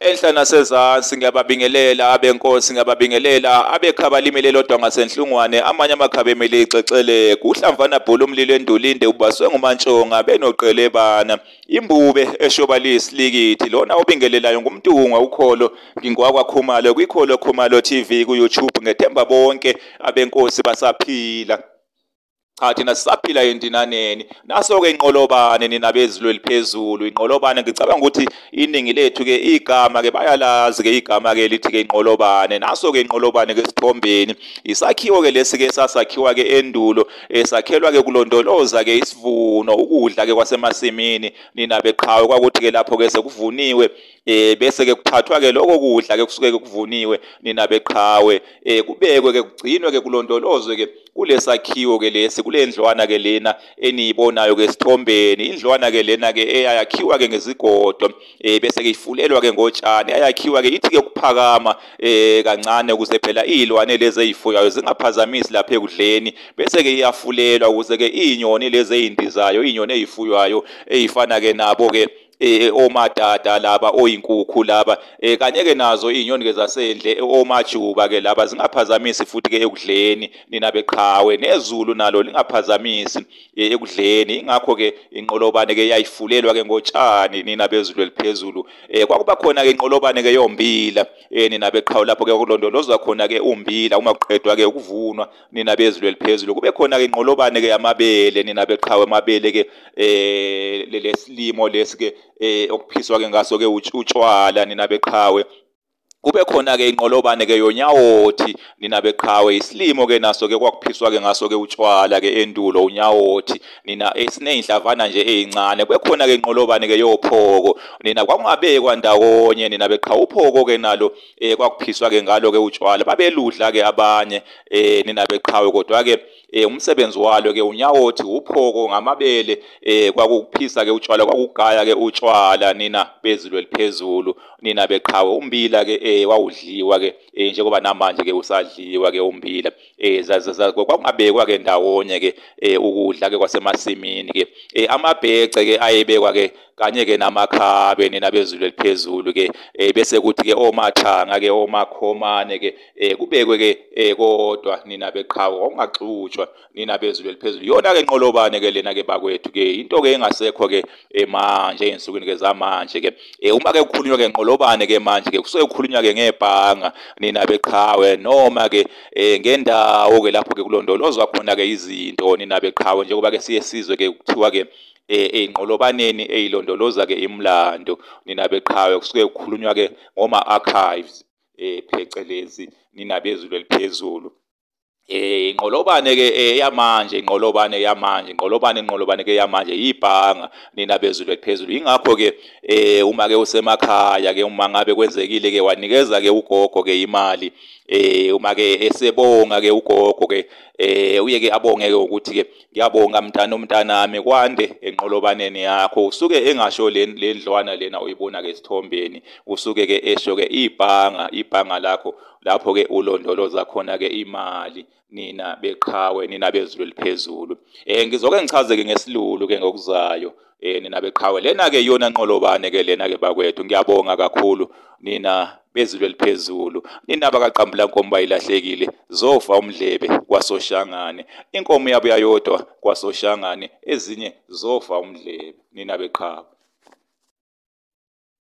Enhlana sezansi ngiyababingelela abenkosi ngiyababingelela abekhaba limele lodwa ngasenhlungwane amanye amakhaba emele ixexele kuhlamvana bhulu umlilo endulinde ubaswe ngumantshonga benoqele bana imbube eshoba liyisilikithi lona obingelelayo ngumntungwa ukholo ngingwakwa Khumalo kwikholo Khumalo TV ku YouTube ngethemba bonke abenkosi basaphila. Cha thina sisaphila endinaneni naso-ke inqolobane nina bezulu eliphezulu inqolobane ngicabanga ukuthi iningi lethu-ke igama-ke bayalazi-ke igama-ke lithi-ke inqolobane naso-ke inqolobane-ke esithombeni isakhiwo-ke lesi-ke sasakhiwa-ke endulo sakhelwa-ke kulondoloza-ke isivuno ukudla-ke kwasemasimini nina beqhawe kwakuthi-ke lapho-ke sekuvuniwe bese-ke kuthathwa-ke loko kudla-ke kusuke-ke kuvuniwe nina beqhawe kubekwe-ke kugcinwe-ke kulondolozwe-ke kulesakhiwo-ke lesi kule ndlwana-ke lena eniyibonayo-ke esithombeni indlwana-ke lena-ke eyakhiwa-ke ngezigodo bese-ke ifulelwa-ke ngotshani ayakhiwa-ke ithi-ke ukuphakama kancane ukuze phela iy'lwane lezi ey'fuyayo zingaphazamisi lapha ekudleni bese-ke iyafulelwa ukuze-ke iy'nyoni lezi ey'ndizayo iy'nyoni ey'fuywayo ey'fana-ke nabo-ke omadada laba oyinkukhu laba kanye-ke nazo iy'nyoni-ke zasendle omajuba-ke laba zingaphazamisi futhi-ke ekudleni nina beqhawe nezulu nalo lingaphazamisi ekudleni ingakho-ke inqolobane-ke yayifulelwa-ke ngotshani nina bezulu eliphezulu kwakuba khona-ke inqolobane-ke yombila nina beqhawe lapho-ke kulondolozwa khona-ke umbila uma kuqedwa-ke ukuvunwa nina bezulu eliphezulu kube khona-ke inqolobane-ke yamabele nina beqhawe amabele-ke lesilimo lesi-ke okuphiswa-ke ngaso-ke utshwala nina beqhawe kube khona-ke inqolobane-ke yonyawothi nina beqhawe isilimo-ke naso-ke kwakuphiswa-ke ngaso-ke utshwala-ke endulo unyawothi nina esiney'nhlavana nje ey'ncane kube khona-ke inqolobane-ke yophoko nina kwakungabekwa ndawonye nina beqhawe uphoko-ke nalo kwakuphiswa-ke ngalo-ke utshwala babeludla-ke abanye nina beqhawe kodwa-ke umsebenzi walo-ke unyawothi uphoko ngamabele kwakukuphisa-ke utshwala kwakugaya-ke utshwala nina bezulu eliphezulu nina beqhawe umbila-ke wawudliwa-ke njengoba namanje-ke usadliwa-ke umbila kwakungabekwa-ke ndawonye-ke ukudla-ke kwasemasimini-ke amabhece-ke ayebekwa-ke kanye-ke namakhabe nina bezulu eliphezulu-ke bese kuthi-ke omathanga-ke omakhomane-ke kubekwe-ke kodwa nina beqhawe okungaxutshwa nina bezulu eliphezulu yona-ke inqolobane-ke lena-ke bakwethu-ke into-ke engasekho-ke manje ey'nsukwini-ke zamanje-ke uma-ke kukhulunywa-ke inqolobane-ke manje-ke kusuke kukhulunywa-ke ngebhanga nina beqhawe noma-ke ngendawo-ke lapho-ke kulondolozwa khona-ke izinto nina beqhawe njengoba-ke siye sizwe-ke kuthiwa-ke ey'nqolobaneni ey'londoloza-ke imlando nina beqhawe kusuke kukhulunywa-ke ngoma-archives phecelezi nina bezulu eliphezulu inqolobane-ke yamanje inqolobane-ke yamanje yibhanga nina bezulu eliphezulu ingakho-ke uma-ke usemakhaya-ke uma ngabe kwenzekile-ke wanikeza-ke ugogo-ke imali uma-ke esebonga-ke ugogo-ke uye-ke abonge-ke ukuthi-ke ngiyabonga umntanami kwande enqolobaneni yakho usuke engasho le ndlwana lena uyibona-ke esithombeni usuke-ke esho-ke ibhanga lakho lapho-ke ulondoloza khona-ke imali nina beqhawe nina bezulu eliphezulu ngizoke ngichaze-ke ngesilulu-ke ngokuzayo nina beqhawe lena-ke iyona nqolobane-ke lena-ke bakwethu ngiyabonga kakhulu nina bezulu eliphezulu nina bakaqambulankomo bayilahlekile zofa umdlebe kwasoshangane inkomo yabo yayodwa kwasoshangane ezinye zofa umdlebe nina beqhawe.